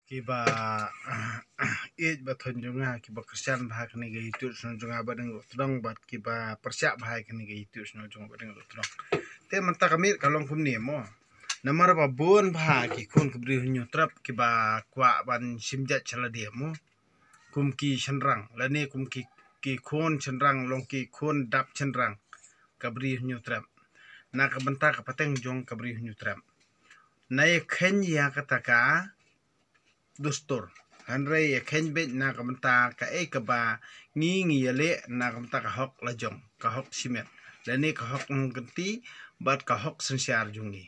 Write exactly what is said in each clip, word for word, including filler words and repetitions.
Kiba ïeit ba thon jong nga, kiba kyrshan bha ha kane ka YouTube channel jong nga Bahdeng Dohtdong, bad kiba pyrshah bha ha kane ka YouTube channel jong nga Bahdeng Dohtdong. Te mynta ka miet ka long kumne mo. Namar ba bun bha ki khun ka Bri Hynñiewtrep kiba kwah ban shim jait sha lade mo. Kum ki shynrang, lane kum ki, ki khun shynrang, long ki khun dap shynrang ka Bri Hynñiewtrep. Na ka bynta ka pateng jong ka Bri Hynñiewtrep. Na ïa kheiñ ïa kata ka dustur. Hynrei ïa kheiñ beit na ka bynta kaei kaba ngi ngi ïaleh na ka bynta ka hok la jong, ka hok shimet, lane ka hok nongkynti, bad ka hok synshar jong ngi.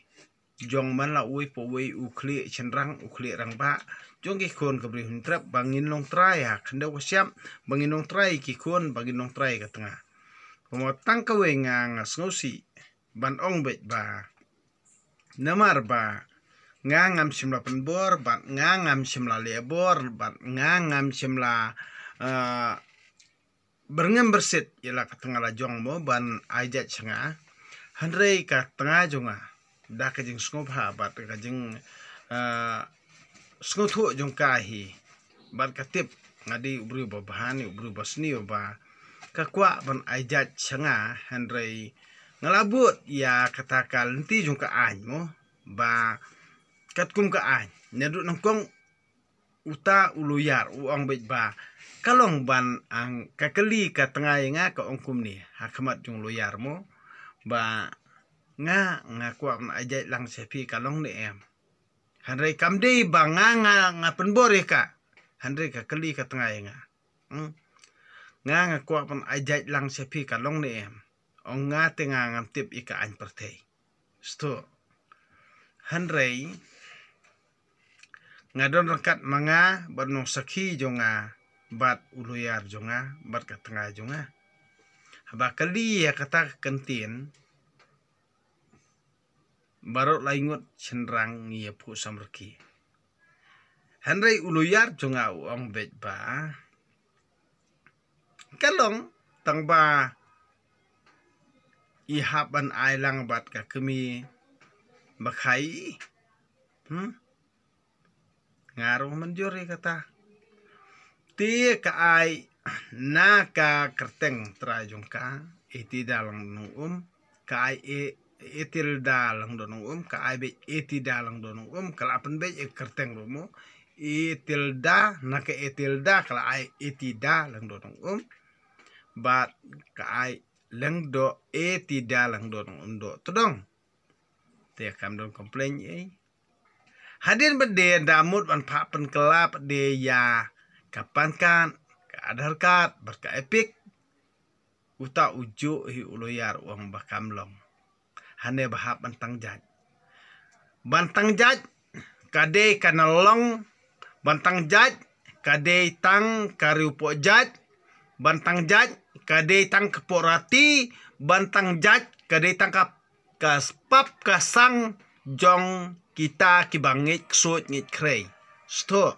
Jong man la uwei pa uwei u khlieh shynrang, u khlieh rangbah jong ki khun ka Bri Hynñiewtrep, ba ngin long trai ha khyndew ka shyiap, ba ngin long trai ki khun, ba ngin long trai ka tnga. Kumba tang kawei nga nga sngewsih ban ong beit ba namar ba nga ngam shym la pynbor, bad nga ngam shym la leh bor, bad nga ngam shym la, eh, byrngem byrsit ïa la ka tnga la jong mo ban ai jait sha nga. Hynrei ka tnga jong nga, da ka jingsngewbha bad ka jing, eh, sngewthuh jong ka hi, bad ka tip, nga dei u briew ba bha ne u briew ba sniew ba ka kwah ban ai jait sha nga. Hynrei nga la bud ïa kata ka lynti jong ka aiñ mo, ba katkum ka aiñ, naduh nyngkong uta u lawyer u ong beit ba ka long ban, ang, ka kylli ka tnga ïa nga, ka ong kumne ha khmat jong u lawyer mo, ba nga, nga kwah ban ai jait lang sha phi, ka long ne em. Hynrei kam dei ba nga, nga, nga pynbor ïa ka. Hynrei ka kylli ka tnga ïa nga. Hmm. Nga, nga kwah ban ai jait lang sha phi, ka long ne em. Ong nga te nga ngam tip ïa ka aiñ pyrthei. Sdang. Hynrei nga don ryngkat ma nga bad nongsakhi jong nga, bad u lawyer jong nga, bad ka tnga jong nga. Haba kylli ïa kata ka ktien, baroh lai ngut shynrang ngi ïa phuh samrkhie. Hynrei u lawyer jong nga u ong beit ba ka long tang ba i hap ban ai lang bad ka kmie ba kha i. Hmm? Nga ruh mynjur ïa kata. Te ka ai na ka kyrteng trai jong ka, A T da Lyngdoh Nongum, ka ai A, A tilda Lyngdoh Nongum, ka ai beit A T da Lyngdoh Nongum, ka la pynbeit ïa ka kyrteng ruh mo. A tilda, na ka A tilda ka la ai A T da Lyngdoh Nongum. Bad ka ai Lyngdoh, A T da Lyngdoh Nongum Dohtdong. Te kam don complain ei. Hadien ba dei da mut ban phah pynkylla pat de ïa ka PAN card, ka Aadhaar card, bad ka EPIC. Uta u juh hi u lawyer u ong ba kam long. Hane ba hap ban tang jait. Ban tang jait ka dei ka na long, ban tang jait ka dei tang ka riewpoh jait, ban tang jait ka dei tang ka poh rati, ban tang jait ka dei tang ka, ka spap ka sang jong kita kiba ngeit ksuid ngeit khrei. Sdang.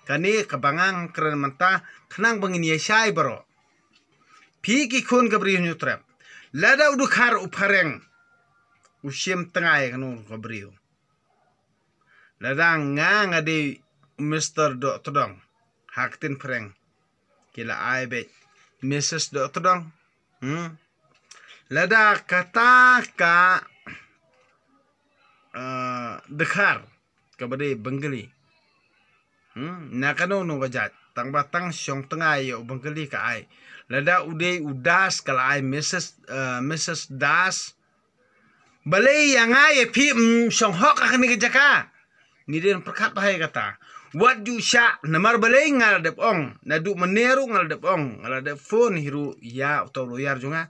Kane kaba nga kren mynta, khnang ba ngin ïa shai baroh. Phi ki khun ka Bri Hynñiewtrep. Lada u dkhar u phareng, u shim tnga ïa kano ka briew. Lada nga nga dei Mister Dohtdong, ha ktien phareng ki la ai beit Missus Dohtdong. Hmm. Lada kata ka, eh, dkhar kaba dei Bengali. Hmm, na kano kano ka jait. Tang ba tang shong tnga ïa u Bengali ka ai. Lada u dei u Das ka la ai Missus, eh, Missus Das. Balei ïa nga ïa phi, mm, shong hok ha kane ka jaka. Ngi dei pyrkhat bha ïa kata. Wat ju shah, namar balei nga la dep ong. Naduh mynne ruh nga la dep ong. Nga la dep phone hi ruh ïa uta u lawyer jong nga.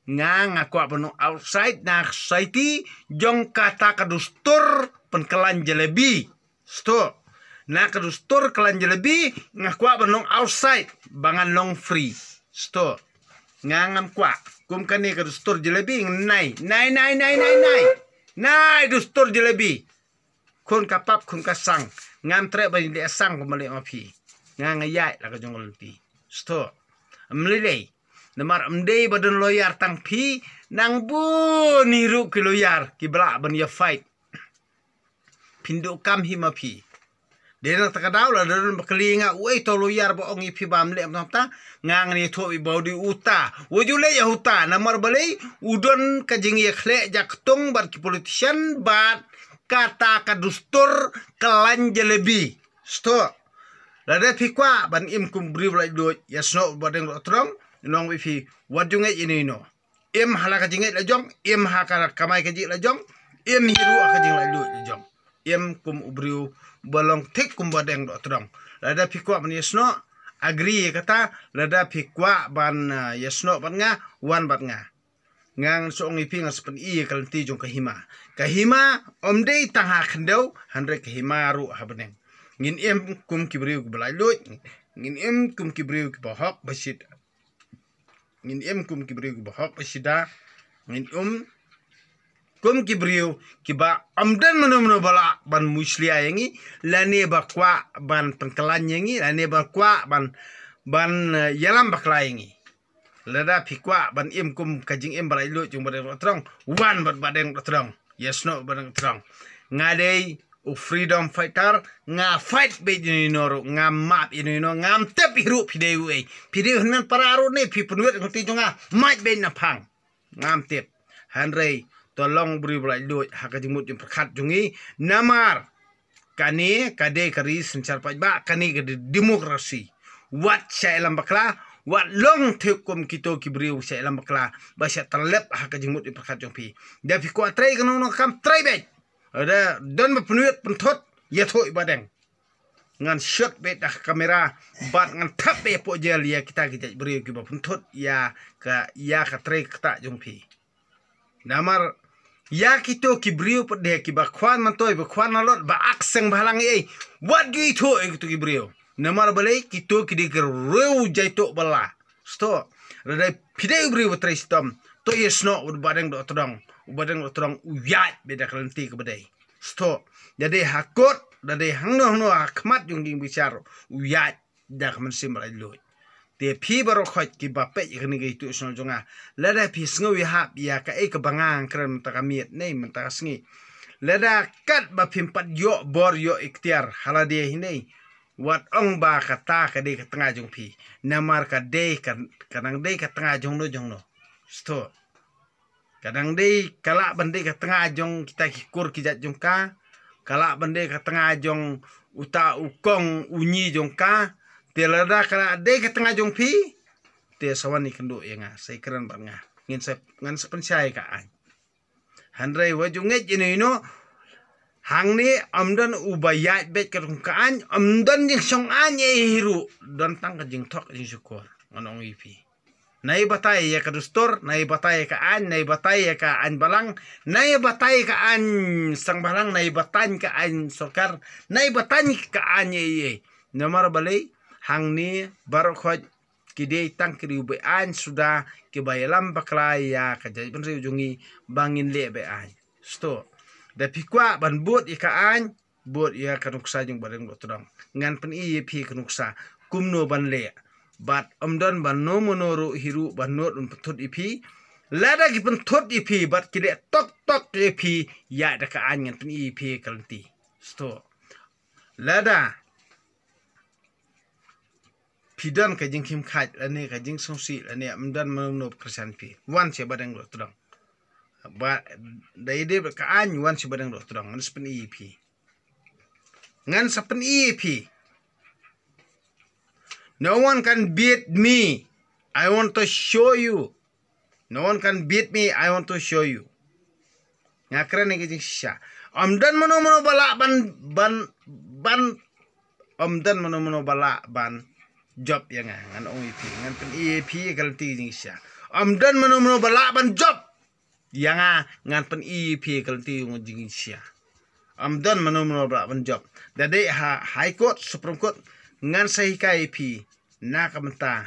Nga nga kwah ban long outside na ka society jong kata ka dustur pynkylla jalebi. Sdang. Na ka dustur kylla jalebi, nga kwah ban long outside ba ngan long free. Sdang. Nga ngam kwah kum kane ka dustur jalebi, nai, nai, nai, nai, nai, nai. Nai dustur jalebi. Khun ka pap, khun ka sang. Ngam treh ban leh sang kum leh ma phi. Nga nga ïaid la ka jong ka lynti. Sdang. Ym lei lei. Namar ym dei ba don lawyer tang phi, nang bun hi ruh ki lawyer kiba lah ban ïa fight. Phin duh kam hi ma phi. Dei na kata ka daw lada don ba kylli nga uei uta u lawyer ba ong ïa phi ba ym leh mynta mynta, nga ngan ïathuh ïa phi ba u dei uta. Wat ju leit ïa uta, namar balei? U don ka jingïakhleh jaktung bad ki politician bad kata ka dustur ka lain jalebi. Sngewthuh. Lada phi kwah ban im kum u briew ba laitluid, ïasnoh bad deng doh trong, ngan ong ïa phi, wat ju ngeit ïano ïano. Im ha la ka jingngeit la jong, im ha ka kamai kajih la jong, im hi ruh ha ka jinglaitluid la jong. Im kum u briew ba long thik kum ba deng doh trong. Lada phi kwah ban ïasnoh, agree ïa kata, lada phi kwah ban, ah, ïasnoh bad nga, wan bad nga. Nga ngan sa ong ïa phi, ngan sa pyni ïa ka lynti jong ka hima. Ka hima ym dei tang ha khyndew, hynrei ka hima ruh ha bneng. Ngin im kum ki briew kiba laitluid, ngin im kum ki briew kiba hok ba shit. Ngin im kum ki briew kiba hok ba shida. Ngin im kum ki briew kiba ym don mano mano ba lah ban mushlia ïa ngi, lane ba kwah ban pynkylla ïa ngi, lane ba kwah ban, ban, eh, ïalam bakla ïa ngi. Lada phi kwah ban im kum ka jingim ba laitluid jong u ba deng doh trong, wan bad u ba deng doh trong. Ïasnoh u ba deng doh trong. Nga dei u freedom fighter, nga fight beit ïano ïano ruh, ngam map ïano ïano, ngam tip hi ruh phi dei uei. Phi dei u hynmen para ruh ne phi pynwit ka lynti jong nga, mait beit na phang. Ngam tip. Hynrei to long u briew ba laitluid ha ka jingmut jingpyrkhat jong ngi, namar kane ka dei ka ri synshar paidbah, kane ka dei demokrasi. Wat shah ïalam bakla, wat long thik kum kito ki briew shah ïalam bakla ba shah tyllep ha ka jingmut jingpyrkhat jong phi. Da phi kwah trei kano kano ka kam, trei beit. Da don ba pynwit pynthut, ïathuh ïa u ba deng. Ngan shoot beit da ka kamera bad ngan thep beit hapoh jel ïa kita ki jait briew kiba pynthut ïa ka, ïa ka trei ka ktah jong phi. Namar ïa kito ki briew pat de kiba khwan myntoi, ba khwan halor, ba ak seng bhalang ei ei, wat ju ithuh ïa kito ki briew. Namar balei? Kito ki dei ki riew jaituh ba la. Sngewthuh. Lada phi dei u briew ba trei shitom, to ïasnoh u ba deng doh trong. U ba deng doh trong u ïaid beit da ka lynti kaba dei. Sngewthuh. Da dei ha kot, da dei hangno hangno ha khmat jong ki bishar, u ïaid da ka mynsiem ba laitluid. Te phi baroh khoit kiba peit ïa kane ka YouTube channel jong nga, lada phi sngew ïahap ïa kaei kaba nga kren mynta ka miet ne mynta ka sngi, lada kat ba phim pat ïoh bor ïoh iktiar ha lade hi ne, wat ong ba kata ka dei ka tnga jong phi. Namar ka dei ka, ka dang dei ka tnga jong no jong no. Sngewthuh. Ka dang dei, ka lah ban dei ka tnga jong kita ki kur ki jait jong ka. Ka lah ban dei ka tnga jong uta u kong u ngi jong ka. Te lada ka lah dei ka tnga jong phi, te sa wan ïakynduh ïa nga, sa ïakren bad nga. Ngin sa, ngan sa pynshai ka aiñ. Hynrei wat ju ngeit ïano ïano. Hangne ym don uba ïaid beit ka jong ka aiñ, ym don jingshong aiñ ei ei ruh. Don tang ka jingthok jingshukor. Ngan ong ïa phi. Nai batai ïa ka dustur, nai batai ïa ka aiñ, nai batai ïa ka aiñ balang, nai batai ïa ka aiñ seng balang, nai batai ïa ka aiñ sorkar, nai batai ïa ka aiñ ei ei. Namar balei? Hangne baroh khoit ki dei tang ki riew be aiñ suda kiba ïalam bakla ïa ka jaitbynriew jong ngi ba ngin leh be aiñ. Sngewthuh. Da phi kwah ban bud ïa ka aiñ, bud ïa ka nuksa jong u ba deng doh trong. Ngan pyni ïa phi ka nuksa kumno ban leh. Bad ym don ba no mano ruh hi ruh ba nud un pynthut ïa phi. Lada ki pynthut ïa phi bad ki leh tok tok ïa phi, ïaid da ka aiñ, ngan pyni ïa phi ka lynti. Sngewthuh. Lada phi don ka jingkhim khait lane ka jingsngewsih lane ym don mano mano ba kyrshan phi, wan sha ba deng doh trong. Ba da ïadei bad ka aiñ, wan sha ba deng doh trong, ngan sa pyni ïa phi. Ngan sa pyni ïa phi. No one can beat me. I want to show you. No one can beat me. I want to show you. Nga kren ïa ka jingshisha. Ym don mano mano ba lah ban, ban, ban, ym don mano mano ba lah ban jop ïa nga. Ngan ong ïa phi, ngan pyni ïa phi ka lynti jingshisha. Ym don mano mano ba lah ban jop ïa nga, ngan pyni ïa phi ka lynti jingshisha. Ym don mano mano ba lah ban jop. Da dei ha High Court, Supreme Court, ngan sa hikai ïa phi na ka bynta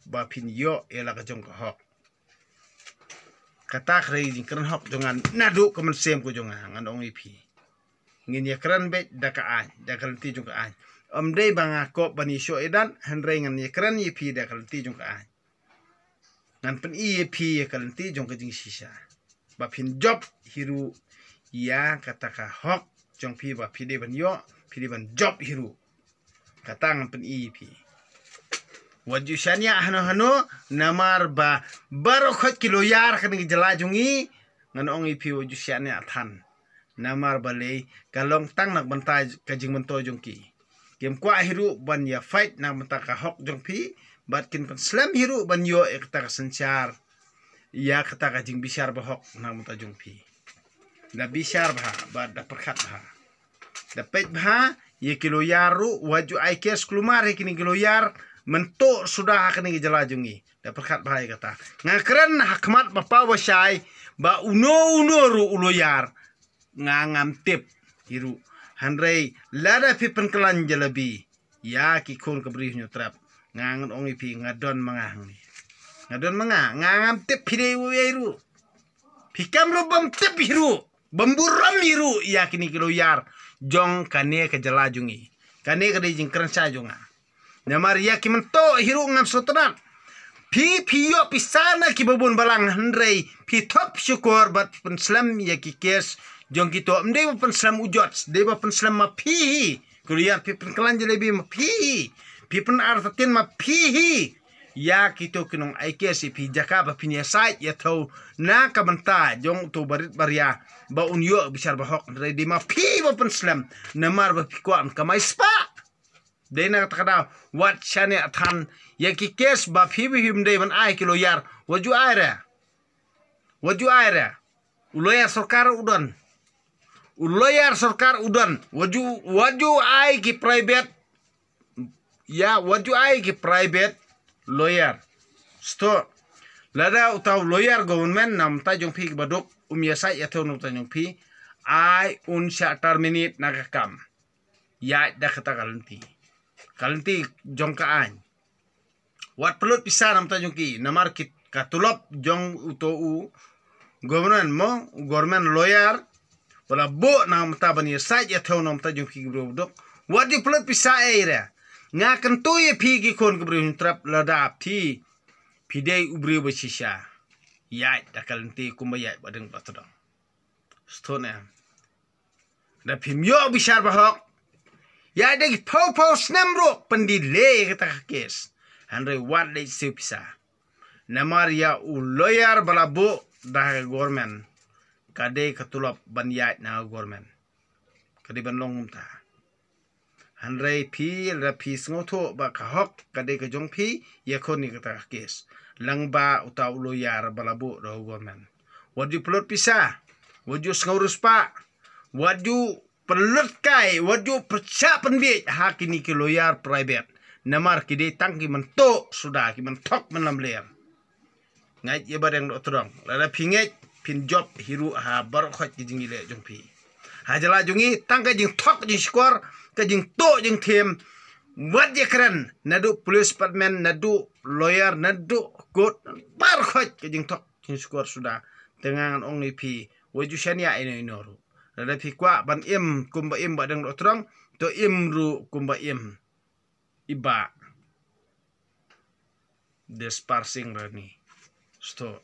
ba phin ïoh ïa la ka jong ka hok. Kata ka dei jingkren hok jong nga naduh ka mynsiem ka jong nga, ngan ong ïa phi. Ngin ïakren beit da ka aiñ, da ka lynti jong ka aiñ. Ym dei ba nga kop ban ïashoh ïadat, hynrei ngan ïakren ïa phi da ka lynti jong ka aiñ. Ngan pyni ïa phi ïa ka lynti jong ka jingshisha. Ba phin jop hi ruh ïa kata ka hok jong phi ba phi dei ban ïoh, phi dei ban jop hi ruh. Kata ngan pyni ïa phi. Wat ju shaniah hano hano, namar ba baroh khoit ki lawyer kane ka jylla jong ngi, ngan ong ïa phi wat ju shaniah than. Namar balei, ka long tang na ka bynta ka jingmyntoi jong ki. Kim kwah hi ruh ban ïa fight na ka bynta ka hok jong phi, bad kin pynslem hi ruh ban ïoh ïa kata ka synshar, ïa kata ka jingbishar bahok na ka bynta jong phi. Da bishar bha, bad da pyrkhat bha. Da peit bha ïa ki lawyer ruh, wat ju ai case kulmar ïa kine ki lawyer, mynta suda ha kane ka jylla jong ngi. Da pyrkhat bha ïa kata. Nga kren ha khmat ba paw ba shai, ba uno uno ruh u lawyer, nga ngam tip hi ruh. Hynrei lada phi pynkylla jalebi ïa ki khun ka Bri u Hynñiewtrep, nga ngan ong ïa phi, nga don ma nga hangne. Nga don ma nga, nga ngam tip phi dei uei ruh. Phi kam ruh bym tip hi ruh, bym burom hi ruh ïa kine ki lawyer jong kane ka jylla jong ngi. Kane ka dei jingkren sha jong nga. Namar ïa ki mynta hi ruh ngam sngewtynnat. Phi, phi ïoh pisa na kiba bun balang, hynrei phi thop shukor bad pynslem ïa ki case jong kito. Ym dei ba pynslem u judge, dei ba pynslem ma phi hi. Ki lawyer, phi pynkylla jalebi ma phi hi. Phi pynartatien ma phi hi. Ïa kito ki nong ai case ïa phi, jaka ba phin ïasaid ïathew na ka bynta jong uto u barit baria, ba un ïoh bishar bahok, hynrei dei ma phi ba pynslem. Namar ba phi kwah ban kamai spah. Dei na kata ka daw, wat shaniah than ïa ki case ba phi, ba phim dei ban ai ki lawyer, wat ju ai re. Wat ju ai re. U lawyer sorkar u don. U lawyer sorkar u don. Wat ju, wat ju ai ki private. Ïa, wat ju ai ki private lawyer. Sngewthuh. Lada uta u lawyer government na ka bynta jong phi kiba duk, um ïasaid ïathew na ka bynta jong phi, ai un shah terminate na ka kam. Ïaid da kata ka lynti. Ka lynti jong ka aiñ. Wat pynlut pisa na ka bynta jong ki, namar ki, ka tulop jong uto u government mo, u government lawyer, ba la buh na ka bynta ban ïasaid ïathew na ka bynta jong phi ki briew ba duk. Wat ju pynlut pisa ei re. Nga kyntu ïa phi ki khun ka Bri u Hynñiewtrep, lada phi, phi dei u briew ba shisha, ïaid da ka lynti kumba ïaid ba dang ba tdong. Sngewthuh ne em? Da phim ïoh bishar bahok, ïa da ki phew phew snem ruh pyndelay kata ka case. Hynrei wat leit siew pisa. Namar ïa u lawyer ba la buh da ka government, ka dei ka tulop ban ïaid na ka government. Ka dei ban long kumta. Hynrei phi, lada phi sngewthuh ba ka hok ka dei ka jong phi, ïakhun ïa kata ka case. Lyngba uta u lawyer ba la buh da u government. Wat ju pynlut pisa, wat ju sngew riewspah, wat ju pynlut kai, wat ju pynshah pynbiej ha kine ki lawyer private. Namar ki dei tang ki mynta suda, ki mynthok mynlamler. Ngeit ïa ba dang doh tdong. Lada phi ngeit, phin jop hi ruh ha baroh khoit ki jingïaleh jong phi. Ha jylla jong ngi, tang ka jingthok jingshukor, ka jingtuh jingthiem. Wat ïakren, naduh police department, naduh lawyer, naduh court, baroh khoit ka jingthok jingshukor suda. Te nga ngan ong ïa phi, wat ju shaniah ïano ïano ruh. Lada phi kwah ban im kumba im ba dang doh tdong, to im ruh kumba im i Bah Despar Sing Rani. Sngewthuh.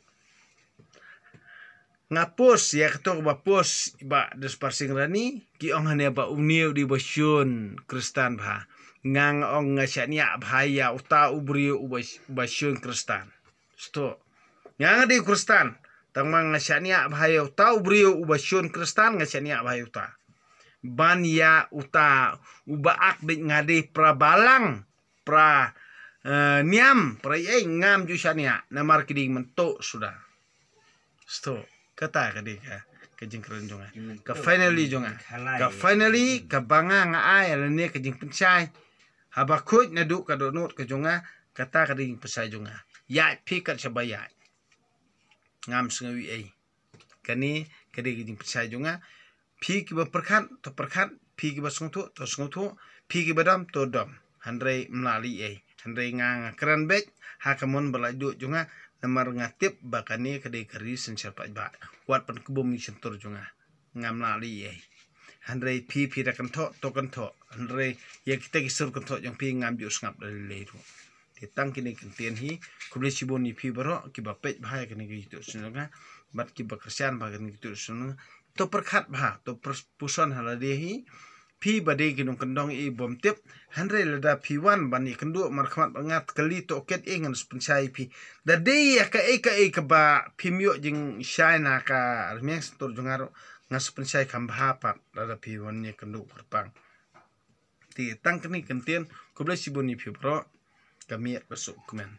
Nga post ïa kato kaba post i Bah Despar Sing Rani, ki ong hangne ba une u dei ba shun Khristan bha. Nga, nga ong nga shaniah bha ïa uta u briew uba, uba shun Khristan. Sngewthuh. Nga, nga dei Khristan. Tang ma nga shaniah bha ïa uta u briew uba shun Khristan, nga shaniah bha ïa uta. Ban ïa uta uba ak beit, nga dei pra balang, pra, eh, niam, pra ei, ngam ju shaniah, namar ki dei mynta suda. Sngewthuh. Kata ka dei ka, ka jingkren jong nga. Ka finally jong nga. Ka finally, kaba nga nga ai lane ka jingpynshai. Haba khuid naduh ka dohnud ka jong nga, kata ka dei ka jingpynshai jong nga. Ïaid phi kat shaba ïaid. Ngam sngew ei ei. Kane ka dei ka jingpynshai jong nga. Phi kiba pyrkhat, to pyrkhat, phi kiba sngewthuh, to sngewthuh, phi kiba dom, to dom. Hynrei ym lah leh ei ei. Hynrei nga, nga kren beit ha ka mon ba laitluid jong nga, namar nga tip ba kane ka dei ka ri synshar paidbah. Wat pynkbum ïa ki shyntur jong nga. Ngam lah leh ei ei. Hynrei phi, phi da kynthoh, to kynthoh. Hynrei ïa kita ki sur kynthoh jong phi ngam ju sngap da lei lei ruh. Te tang kine ki kyntien hi, khublei shibun ïa phi baroh kiba peit bha ïa kane ka YouTube channel nga, bad kiba kyrshan bha ïa kane ka YouTube channel nga. To pyrkhat bha, to pyrshang ha lade hi. phi ba dei ki nongkyndong i bym tip. Hynrei lada phi wan ban ïakynduh markhmat bad nga, kali tohkit i, ngan sa pynshai phi. Da dei ïa kaei kaei kaba phim ïoh jingshai na ka rmiang sngewthuh jong nga ruh, ngan sa pynshai kham bha pat lada phi wan ïakynduh kyrpang. Te tang kane ka ktien, khublei shibun ïa phi baroh. Ka miet ba suk kmen.